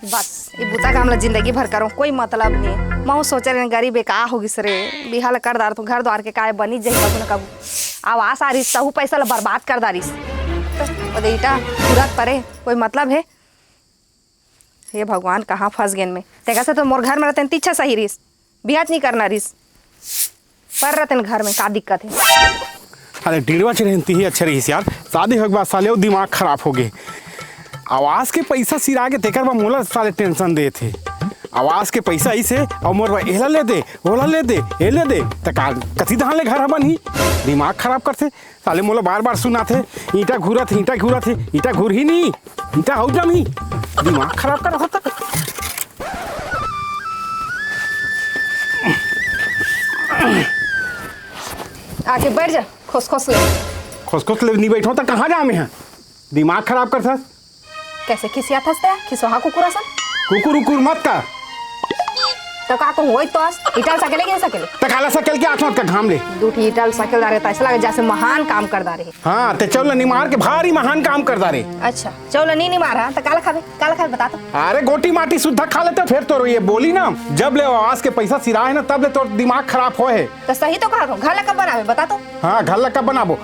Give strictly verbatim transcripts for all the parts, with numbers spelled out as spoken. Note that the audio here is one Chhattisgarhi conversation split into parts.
बस, ये बुता काम ला जिंदगी भर करो, कोई मतलब नहीं है। महू सोचे रहे, गरीब एक आ हो गिस रे, बिहा ला कर डारथों, घर द्वार के काय बनी जाही कभू न कभू। आवास आ रिस, तहू पैसा ला बर्बाद कर डारिस। तो ओदे ईटा तुरंत परे, कोई मतलब है? हे भगवान, कहाँ फंस गेन मैं? तेकर से तो मोर घर में रहतेन तिच्छा सही रिस, बिहाच नहीं करना रिस। पर रहतेन घर में, का दिक्कत है? अरे, डिड़वा च रहती ही अच्छा रहिस यार। शादी होए के बाद साले वो दिमाग खराब हो गए। आवास के पैसा सिरा के तेकर बाद मोला साले टेंशन देत हे। आवास के पैसा इसे और मोर बर एला ले दे, ओला ले दे, ए ले दे, त का कति धान ले घर ह बनही? दिमाग खराब करथे साले, मोला बार बार सुनाथे, ईंटा घूरत हे, ईंटा घूरत हे, ईंटा घूरही नहीं, ईंटा हऊ जमी, दिमाग खराब कर होता। आके बैठ जा, खोस खोस ले। खोस खोस ले नहीं बैठो तो कहाँ जा मैं? दिमाग खराब कर सस। कैसे खिसियाथस ते? खिसोहा कुकुर असन। कुकुर उकुर मत कर। तो का कहूँ, वही तो अस, इटल सकेले कि नहीं सकेले? त काला सकेल के आँख मत का घाम ले। दू ठी इटल सकेल डारे, त ऐसा लगे जैसे महान काम कर डारे। हाँ, ते चौला निमार के भारी महान काम कर डारे। अच्छा, चौला नहीं निमार, हाँ, त काला खाबे? काला खाबे, बता तो। अरे, गोटी माटी सुद्धा खा लेते, फिर तो ये बोली ना, जब ले आवास के पैसा सिराए ना, तब ले तोर दिमाग खराब होए हे। तो सही तो कहा, घर ला कब बनाबे, बता तो। हाँ, घर ला कब बनाबो?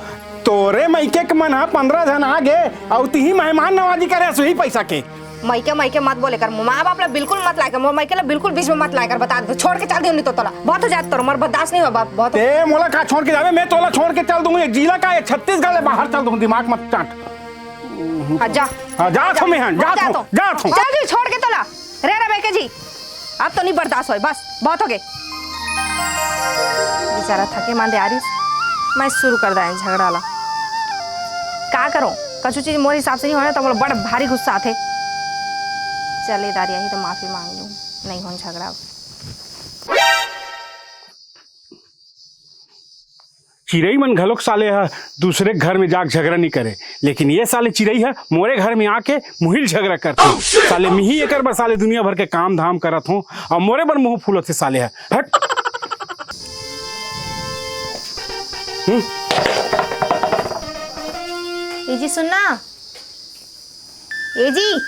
तोरे मइके के मन ह पंद्रह झन आ गे, अउ तिही मेहमान नवाजी करे हस उही पैसा के। मइके, मइके मत बोले कर, माँ बाप ला बिल्कुल मत लाए कर, मोर मइके ला बिल्कुल बीच में मत लाए कर, बता दे, छोड़ के चल दियो नहीं तो तोला। बहुत हो जात तोर, मोर बर्दाश्त नहीं हो बाप, बहुत हो। ते मोला का छोड़ के जाबे, मैं तोला छोड़ के चल दूंगी, ये जिला का, ये छत्तीसगढ़ ले बाहर चल दूंगी, दिमाग मत चाट। हाँ, जा। हाँ, जा जा, थो मेहन, जा जा थो, तो। जा थो। चल जी, छोड़ के तोला। रे रबे के जी, अब तो नहीं बर्दाश्त होए, बस बहुत हो गए। बेचारा थके मांदे आरिस, मैं शुरू कर दाएं झगड़ा ला। का करो, कछु चीज मोर हिसाब से नहीं होना तो मोला बड़ भारी गुस्सा आथे। चले दारी आही तो माफी मांग लूं, नहीं होन झगड़ा। चिरई मन घलोक साले ह दूसरे घर में जाके झगड़ा नहीं करे, लेकिन ये साले चिरई ह मोरे घर में आके मुहिल झगड़ा करथे। साले मिही एकर बर साले दुनिया भर के काम धाम करत हों, अउ मोरे बर मुंह फूलत हे साले ह। हट। हम्म। ए जी सुन ना, ए जी,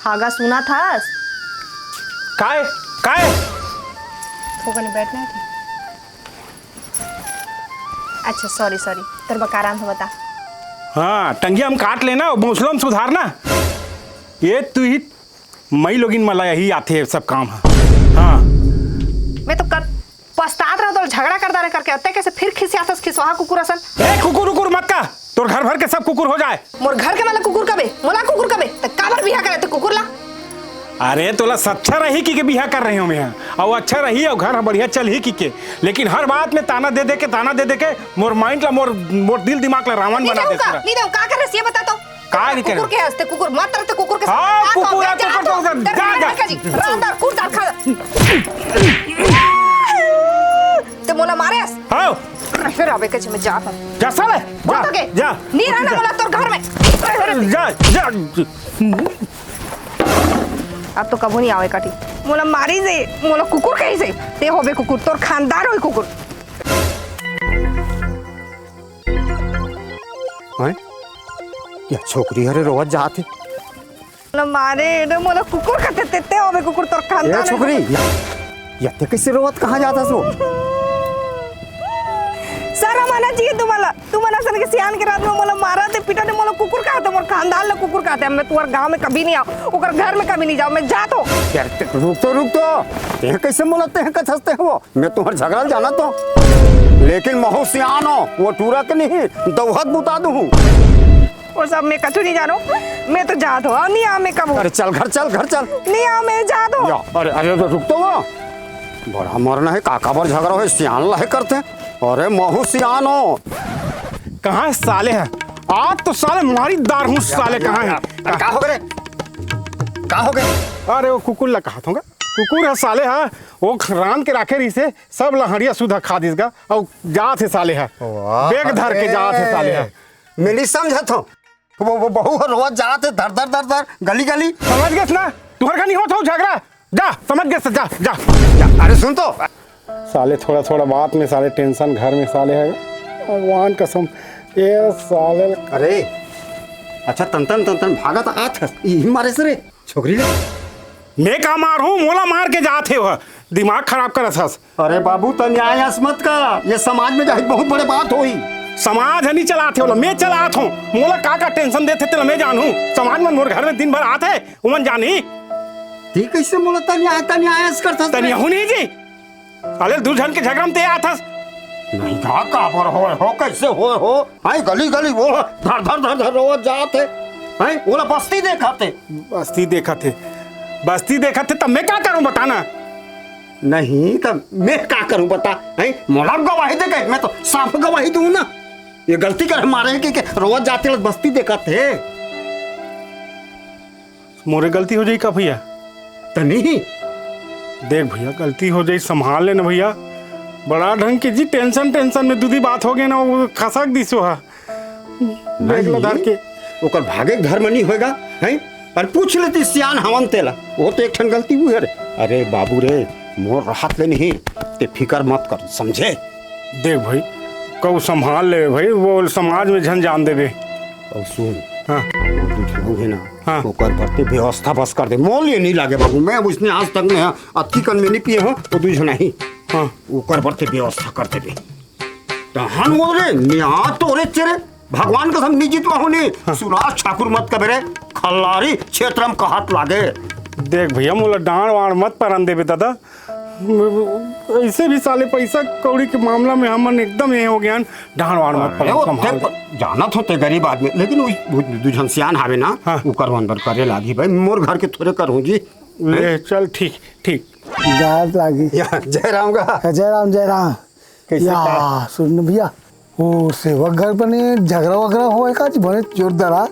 हागा सुना थस? काय? काय? थोकन बैठना है। अच्छा, सॉरी, सॉरी, तोर बकाराम से बता। हाँ, टंगिया हम काट लेना, मौसलम सुधारना। ये तू ही मई लोगिन मला यही आथे सब काम ह। हाँ। मैं तो कब पछतात रहो तो झगड़ा कर डारे करके, अत्ते कैसे फिर खिसियाथस खिसोहा कुकुर असन। ए, कुकुर उकुर मत का, तोर घर भर के सब कुकुर हो जाए। मोर घर के मला कुकुर कबे, मोला कुकुर कबे, त काबर बिहा करे ते कुकुर ला? अरे, तोला अच्छा रही कि के बिहा कर रहे हो मैं, अउ अच्छा रही अउ घर ह बढ़िया चलही कि के, लेकिन हर बात में ताना दे दे के, ताना दे दे के मोर माइंड ला, मोर, मोर दिल दिमाग ला रावण नहीं बना दूं देथे का, पूरा। नहीं दूं, का कर रहे ये बता तो। का नहीं करे? कुकुर के हंसते कुकुर, मत रहते कुकुर के साथ। हाँ, आ तो कुकुर, मैं आ जा कुकुर, तो, कुकुर, तेरे जा, घर जा। में का जी, रामदार कुकुर दार खा। ते मोला मारे हस? हाँ। फिर आवे के मैं जात हूँ। जा साले, बहुत जा, हो गए। जा। नहीं रहना मोला तोर घर में। जा, जा। अब तो कबू नहीं आवे काटी। मोला मारी से, मोला कुकुर कही से। ते होबे कुकुर, तोर खानदार होई कुकुर। हैं? या छोकरी हरे रोवत जात हे। मोला मारे, एडे मोला कुकुर कथे, ते, ते होबे कुकुर तोर ए खानदान हे। छोकरी, या, या ते कैसे रोवत कहाँ जात हस वो? शरम आना चाहिए तुम्हाला। तुमन असन के सियान के रात में मोला मारा ते, पीटा ते, मोला कुकुर कहते, मोर खानदान ला कुकुर कहते। मैं तुम्हारे गांव में कभी नहीं आऊँ, ओकर घर में कभी नहीं जाऊँ, मैं जात हूँ। यार, ते, रुक तो, रुक तो। ते कैसे मोला ते कथस ते हो? मैं तुम्हार झगड़ा ल जानत हों, लेकिन महू सियान हों, वो टूरा के नहीं, दउहत बुता दूँ। वो सब मैं कछु नहीं जानों, मैं तो जात हों, नहीं आऊँ मैं कभू। अरे चल घर चल, घर चल। नहीं आऊँ मैं, जात हों। या, अरे, अरे, रुक तो वो। बड़ा मरना हे, काका बर झगड़ा होय, सियान ला हे करथे। अरे महू सियान हों। कहाँ हे साले ह? आज तो साले मारी दार हूँ, साले कहाँ हे? अरे का हो गे रे? का हो गे? अरे वो कुकुर ला कहत हों गा। कुकुर ह साले ह, वो रांध के राखे रहिसे, सब ला हड़िया सुधा खा दिस गा, अउ जात हे साले ह। वाह बेग धर के रे। जात हे साले ह। मैं नहीं समझत हों। वो, वो बहू ह रोवत जात हे, धर, धर, धर, धर, गली, गली। समझ गेस ना? तुँहर का नहीं होत हो झगड़ा? जा, समझ गेस, जा, जा, जा। अरे सुन तो। साले थोड़ा, थोड़ा बात में साले टेंशन घर में साले हे। भगवान कसम, ये साले। अरे, अच्छा तन तन, तन तन भागत आत हस, इही मारे से रे। छोकरी ले। मैं का मारहूं, मोला मार के जात हे वह। दिमाग खराब करत हस। अरे बाबू, त न्याय अस मत का, ये समाज में जाही बहुत बड़े बात होही। समाज ह नहीं चलात हे ओला, मैं चलात हूं। मोला का का टेंशन देथे तेला मैं जानहूं। समाज मन मोर घर में दिन भर आत हे, उमन जानही। ती कैसे मोला त न्याय, त न्याय अस करथस? तनिया हूं नहीं जी। अले दू झन के झगड़ा में ते आथस। नहीं का, काबर होय हो, कैसे होय हो? हाय गली गली वो धर धर धर धर रोवत जात हे। हाय ओला बस्ती देखत हे। बस्ती देखत हे, बस्ती देखत हे, तब मैं का करूं बताना? नहीं तब मैं का करूं बता? हाय मोला गवाही दे के, मैं तो साफ गवाही दूं ना। ये गलती कर मारे के, के रोवत जात हे बस्ती देखत हे। मोरे गलती हो जाई का भैया? त नहीं। देख भैया, गलती हो जाई, संभाल लेना भैया। बड़ा ढंग के जी, टेंशन, टेंशन में दूधी बात हो गए ना, वो खसक दिसो हा। देख लो नहीं, धर के। ओकर भागे के धर्म नहीं होएगा, हैं? और पूछ लेती सियान हवन तेला, वो तो एक ठन गलती हुई है रे। अरे बाबू रे, मोर राहत ले नहीं, ते फिकर मत कर, समझे? देख भाई, कहूँ संभाल ले भाई, वो समाज में झन जान देबे। और सुन, हाँ। वो दू झन है ना, हाँ। ओकर बर ते व्यवस्था बस कर दे। मोल ये नहीं लागे बाबू, मैं उसने आज तक में अतकी कन में नहीं पिए हो, वो दू झन ही। हाँ। ओकर बर ते व्यवस्था कर देबे। तहन वो रे, न्या तो रे चेरे, भगवान कसम नहीं जीतवा होनी। हाँ। सुराज ठाकुर मत कबे रे, खल्लारी क्षेत्र में कहत लागे। देख भैया, मोला डांड वांड मत परन देबे दादा। ऐसे भी साले पैसा कौड़ी के मामला में हमन एकदम ये हो गए हैं, डांड वांड मत अरे, परन, वो संभाल। ते जानत हो ते गरीब आदमी, लेकिन वो, वो दू झन सियान हावे ना, हाँ। वो करवन बर करे लागी भाई, मोर घर के थोड़े करहूँ जी। ले, चल, ठीक, ठीक। जात लागी। या, जय राम का। जय राम, जय राम। कैसे या, का? सुन भैया, वो सेवक घर बने झगड़ा वगड़ा होए का जी, बने जोरदार।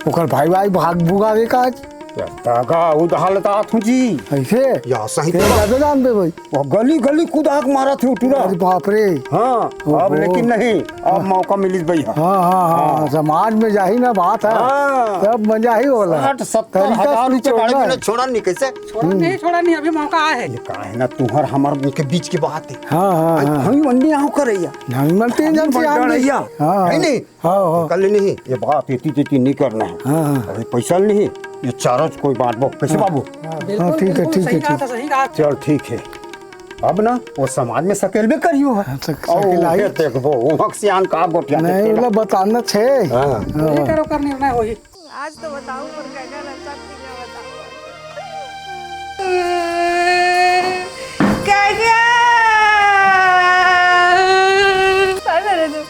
ओकर भाई, भाई भाग भुगा गए का आज? या, दागा, उदहाल तात हूँ जी। ऐसे? या, सही ते तो। ज्यादा जान दे भाई। वो गली, गली कुदाक मारा थे उठूरा। अरे बाप रे। हाँ, अब ओहो। लेकिन नहीं, अब हाँ। मौका मिलिस भैया। हाँ, हाँ, हाँ, हाँ। समाज में जाही ना बात है। हाँ। तब मजा ही होला। साठ सत्तर तरीका हजार से रुपये गाड़ी छोड़ना में है। छोड़ा नहीं, कैसे? छोड़ा नहीं, छोड़ा नहीं, अभी मौका आए है। ये का है ना, तुहर हमर उनके बीच की बात है। हाँ, हाँ, भाई, हाँ। हम मंडी आओ करैया। हम मंडी हम जान से बंडा आएंगे। रैया। हाँ, है हाँ। नहीं? हाँ, हाँ। कर लेनी है, ये बात इतनी तेती नहीं करना है। हाँ, हाँ। अभी पैसा नहीं, ये चारों कोई बांटबो। कैसे हाँ। बाबू? हाँ, बिल्कुल, ठीक है, बिल्कुल, ठीक सही है, कहा ठीक। था, सही कहा। चल ठीक है। अब ना वो समाज में सकेलबे करियो है। हाँ, सक-, और सकेलाई। फिर देखबो, वो सियान का गोटिया नहीं, देखेला। ओला बताना छे। हाँ। हाँ। ये करो कर निर्णय होई। आज तो बताऊं, पर काका ना सब चीजें बताऊं। काका! का करे तू?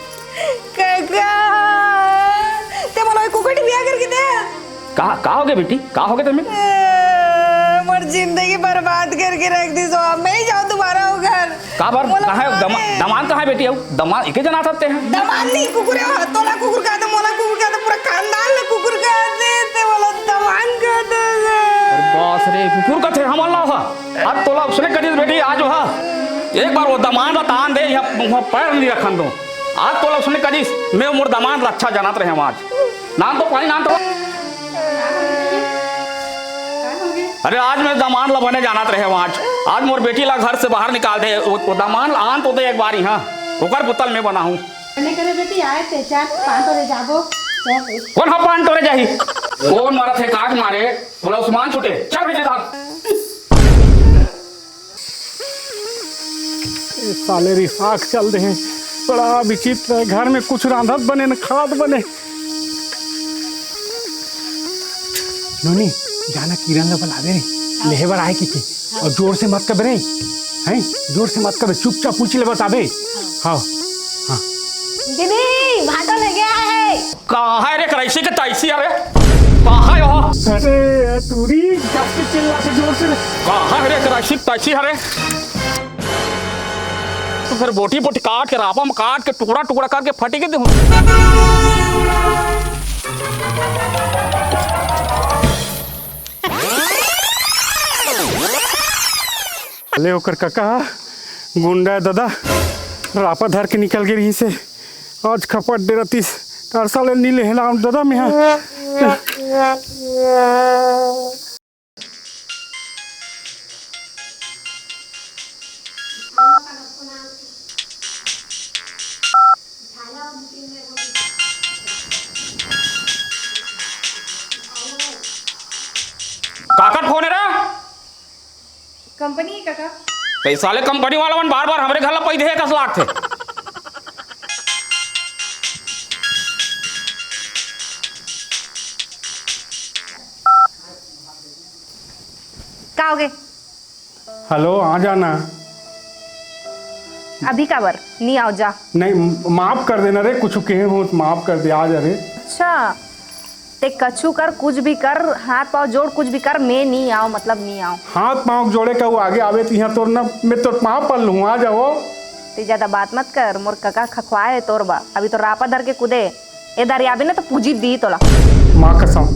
काका! ते मोला कोई कुकड़ी बिया करके दे। का, का हो गया बेटी? का हो गया तुम्हें? ए, मोर जिंदगी बर्बाद करके रख दी सो, अब मैं ही जाऊं दोबारा वो घर। काबर? मोला कहाँ है? मारे। दमा-, दमान कहाँ है बेटी? अउ दमान एके जना सकते हैं। दमान नहीं, कुकुर है, तोला कुकुर कहा था, मोला कुकुर कहा था, पूरा खानदान ला कुकुर कहा थे, ते मोला दमान कहा था। अरे बास रे, कुकुर का थे हमन ला हा। अब तोला उसने करिस बेटी, आज हा। एक बार वो दमान ला तान दे, यहाँ, वहाँ पैर नहीं रखन दो। आज तोला उसने करिस, मैं मोर दमान ला अच्छा जानत रहे हम आज। नाम तो पानी, नाम तो। अरे, आज मैं दमान ला बने जानत रहे हूँ। आज, आज मोर बेटी ला घर से बाहर निकाल दे। वो, वो दमान ला आन तो दे एक बारी, हाँ, ओकर पुतल मैं बनाहूँ। बने करे बेटी, आए ते चल, पान तोरे जाबो। चल। कौन हा पान तोरे जाही? कौन मारा थे काट मारे? बोला उस्मान छूटे। चल बेटे साहब। ए साले रिसाख चल दे हैं। बड़ा विचित्र है, घर में कुछ रांधत बने न खात बने। नोनी, जाना किरण ला बलावे रे, लेहे बर आए के, के। और जोर से मत कबे रे, हैं? जोर से मत कबे, चुपचाप पूछ ले बताबे। हाँ, हाँ। दीदी, भाटो लेके आए हैं। कहाँ है रे कराची के तैसी हरे? कहाँ है वहाँ? अरे टूरी, जब से चिल्ला के जोर से। कहाँ है रे कराची के तैसी हरे? तो फिर बोटी बोटी काट के, रापा में काट के, टुकड़ा टुकड़ा करके फटी के दे। ले ओकर कका हा, गुंडा दादा, रापा धर के निकल गे रहिसे। आज खपट दे रतिस, तारसा ले नी लेहला दादा मेहा। काकर फोन हे रे? कंपनी कका। त साले कंपनी वाला मन बार बार हमरे घर ला पई देहे कस लागथे। का होगे? हेलो, आ जाना। अभी काबर? नी आंव, जा। नहीं, माफ कर देना रे, कुछ कहे हों त माफ कर दे, आ जा रे। अच्छा, ते कछु कर, कुछ भी कर, हाथ पांव जोड़, कुछ भी कर, मैं नी आंव, मतलब नी आंव। हाथ पांव जोड़े का वो आगे आवे त इहां तोर ना, मैं तोर पांव पड़ लूं, आ जाओ। ते ज्यादा बात मत कर, मोर कका खखवाए हे तोर बा, अभी तो रापा धर के कूदे। ए दरियाबे ना तो पूजी दी तोला। माँ कसम।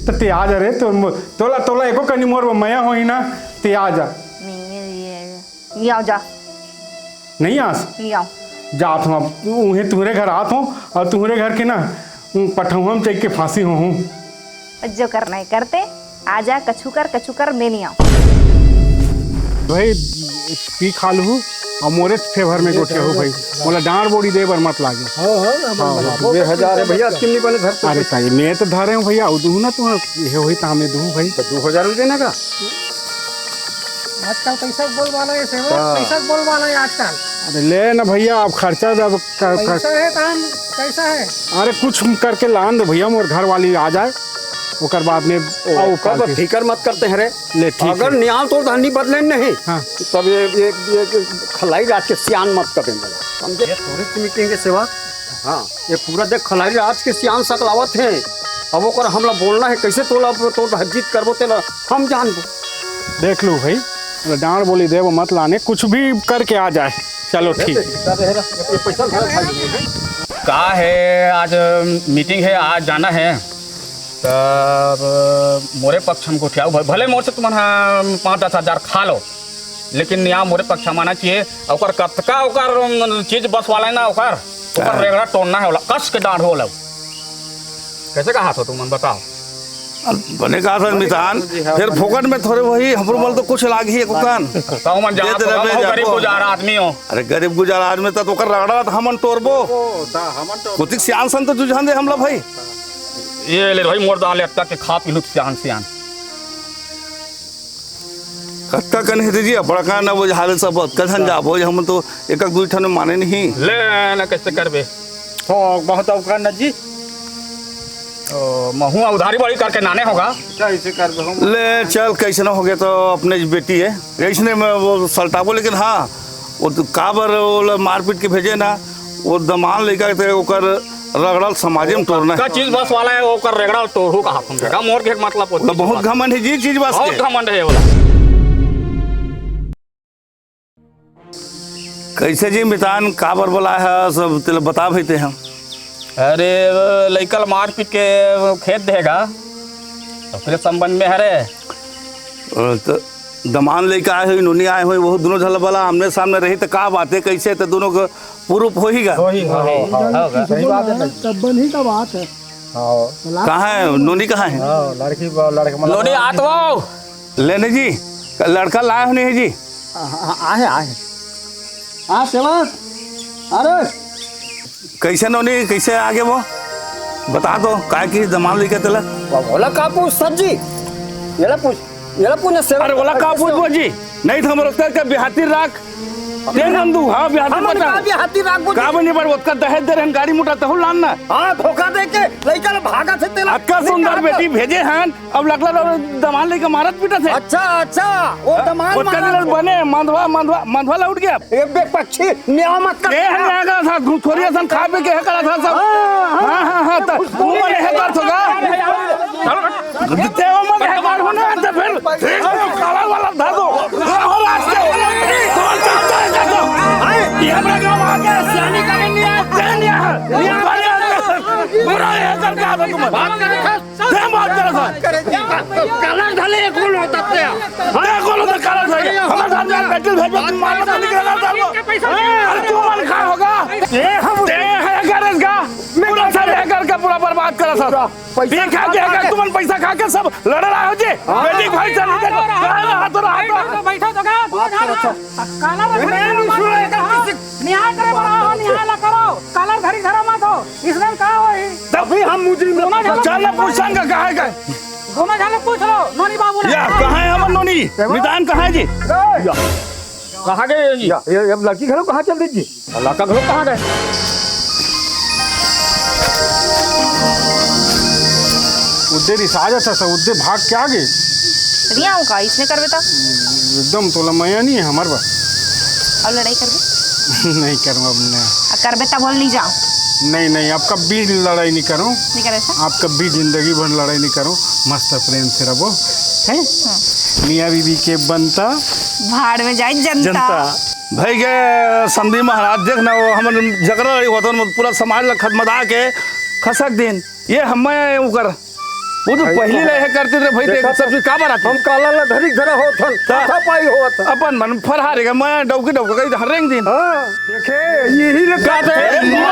त ते आ जा रे, तो मो-, तोला, तोला एको कनी मोर मया होही ना, ते आ जा। नहीं, नहीं, नहीं, नहीं आओ, जा। नहीं आस? नहीं आओ। जात हूँ अब, उहे तुहरे घर आत हूँ और तुहरे घर के ना, पठौहम चइक के फांसी होहूँ। जो करना है करते, आजा, कछु कर, कछु कर, मैं नहीं आऊँ। भाई, पी खा लूहू, अउ मोरे फेवर में गोठियाहू भाई। मोला डांड़ बोड़ी दे बर मत लागे। हाँ, हाँ, हाँ, हाँ। दू हजार है भैया, आज किन्नी बने धर तो अरे भाई। ताई, मैं तो धरे हूँ भैया, अउ दूहू ना तुहूँ, ये होही त हमें दूहू भाई। तो दू हजार रुपये ना का? आजकल पैसा बोलबाला है सेवा, हाँ। पैसा बोलबाला है आजकल। अरे ले ना भैया, अब खर्चा जब क-, क-, पैसा है त हम कैसा है? अरे कुछ करके लान दे भैया, मोर घर वाली आ जाए, ओकर बाद में ओ, आओ कब पार्टी। फिकर मत करते हैं रे। ले, ठीक अगर है। नियाल तोर धनी बदले नहीं, हाँ। तब ये, ये, ये खलाई राज के सियान मत कर देंगे। समझे? ये टूरिस्ट मीटिंग के सेवा, हाँ। ये पूरा देख खलाई राज के सियान सकलावत हैं। अब ओकर हमला बोलना है, कैसे तोला, तोर हरजीत करबो तेला हम जानबो। देख लू भाई, डांड़ बोली देव मत लाने, कुछ भी करके आ जाए। चलो ठीक। ये पैसा धरा था ये। का है, आज मीटिंग है, आज जाना है। तब मोरे पक्ष में गोठियाहू, भ-, भले मोर से तुमन ह पाँच दस हजार खा लो, लेकिन नियाव मोरे पक्ष में आना चाहिए। ओकर कतका ओकर, उम, चीज बस वाला है ना, ओकर, ओकर हाँ। रेगड़ा टोरना है, ओला कस के डांड़ हो लो। कैसे कहा था तुमन, बताओ? अब बने कहा था मितान, फिर फोकट में थोड़े वही, हमरो मन तो कुछ लाग ही एको कान। तो हमन जात देते हो, रहे, हम गरीब जात हो। गुजार आदमी हो। अरे गरीब गुजार आदमी त ओकर रगड़ा त हमन टोरबो। टोरबो, त हमन टोरबो। कोतिक सियान सन तो जुझान दे हमला भाई। ये ले भाई, मोर दाल अटका के खा पी लू सियान सियान। कतका कन हे जी, बड़का न बुझाले सब, कथन जाबो, हम तो एक एक दुई ठन माने नहीं। ले ना, कैसे करबे? तो बहुत अवका न जी। ओ, महू उधारी बड़ी करके नाने होगा। कैसे करबे हम? ले चल, कैसे ना होगे तो अपने बेटी है, ऐसने में वो सलटाबो, लेकिन हाँ, वो तो काबर वो ला मारपीट के भेजे ना, वो दमान लइका के ओकर रगड़ल समाजे में टोरना का है। चीज बस वाला है, ओकर रगड़ल टोरहू का हाथ में। का मोर के मतलब वो ओला चीज बहुत बात। घमंड है जी, चीज बस बहुत के। घमंड है ओला। कैसे जी मितान, काबर बोला है सब, तेला बता भाई ते हम। अरे, वो लइका ला मारपीट के खेत देगा, ओकरे संबंध में हरे। अ, त दमान लइका आए होही, नोनी आए होही, वो दुनों झन ला बला आमने सामने रही त का बात है, कैसे त दुनों के प्रूफ होही गा। होही, होही। हाँ, हाँ, हाँ, सही बात है। तब बनी का बात है। हाँ। कहाँ है नोनी, कहाँ है? हाँ, लड़की, लड़के मतलब नोनी आत वो। लेने जी, लड़का लाए हो नहीं जी? आ, आ, आहे, आहे। हाँ, सेवक। अरे। कैसे नोनी, कैसे आगे वो? बता दो, काय की दमान लइका तेला? वो बोला का पूछ सर जी? येला पूछ, येला पूछ ना सेवक। अरे बोला का कैसे पूछ हो? वो जी? नहीं तो हमर ओतका के बिहाती राख। ते नंदू, हाँ, बिहाती हमन बता। का बिहाती राख वो जी? का बनी पर ओतका दहेज दे रहन गाड़ी मोटर तहु लान ना। हाँ, धोखा दे के लइका ले भागा थे तेला। अतका सुंदर बेटी भेजे हन, अब लगला लो दमान लइका मारत पीटत है। अच्छा, अच्छा, वो हाँ? दमान ओतका मारत दिन है। बने, मंधवा, मंधवा, मंधवा लौट गया। ये बेपक्षी न्याय मत कर। ये है न्याय करा था, घूसखोरी असन खा पी के है करा था सब। हाँ, हाँ। हाँ, हाँ, हाँ, तो घूसखोरी वो बने है कर थोगा। ते वो मत है कर हो ना, तो फिर, फिर वो काला वाला धर दो। और आज के, कौन सा आता है कर दो? ये हमरा गाँव आ गया, सियानी का नहीं है, ते नहीं है। ये हमारे अंदर बुरा है कर क्या तुम? बात करें। दे बात करा था। कलर धले एक बोल होता ते। अरे कौन होता कलर धले? हमारे साथ में मेटल भेज दो, मार दो, निकल रहा था वो। अरे तू मन खा होगा? ये हम दे है अगर इसका पूरा सब है करके पूरा बर्बाद करा था। पैसा देखा खा देखा खा के। तुमन पैसा खा के सब लड़ रहा हो जी। हाँ। बेटी भाई चल इधर। बैठो, रहा तो रहा तो। बैठो तो का? बात करो तो। काला रख मैं नहीं सुन रहा। न्याय करे बड़ा हो, न्याय ला करो। काला धरी धरा मत हो। इसमें का होही? तभी हम मुजरिम दोनों झन चल, पूछन का कहा है? दोनों झन पूछ लो, नोनी बाबू ला। या, कहाँ हे हमर नोनी? मितान कहाँ हे जी? या। कहाँ गए जी? या, ये, ये लड़की घलो कहाँ चल दी जी? लड़का घलो कहाँ गए? उद्दे रिसा जात हस, उद्दे भाग के आ गे। रिहा हूँ का, इसने करबे ता? एकदम तोला मया नहीं है हमर बर। अब लड़ाई करबे? नहीं करूँ अब मैं। आ करबे ता बोल नहीं जाओ। नहीं, नहीं, अब कभी लड़ाई नहीं करूँ। नहीं करे ऐसा? अब कभी जिंदगी भर लड़ाई नहीं करूँ। मस्त प्रेम से रहो, हैं? मियाँ बीबी के बनता। भाड़ में जाए जनता। जनता। भाई के समधी महाराज, देख ना, वो हमन जकरा लड़ाई होता ना, पूरा समाज ला खतमदा के खसक दिन। ये हमें उकर, वो तो भाई पहली तो लड़ाई करते थे भाई, देख देखा सब तो चीज का बराती। हम काला ला धरी धरा होत हन, ता- हाथापाई होत हन। अपन मन फरहारे के, मैं डौकी डौका कही हर रेंग दिन। हाँ, देखे, यही ले कहते हैं।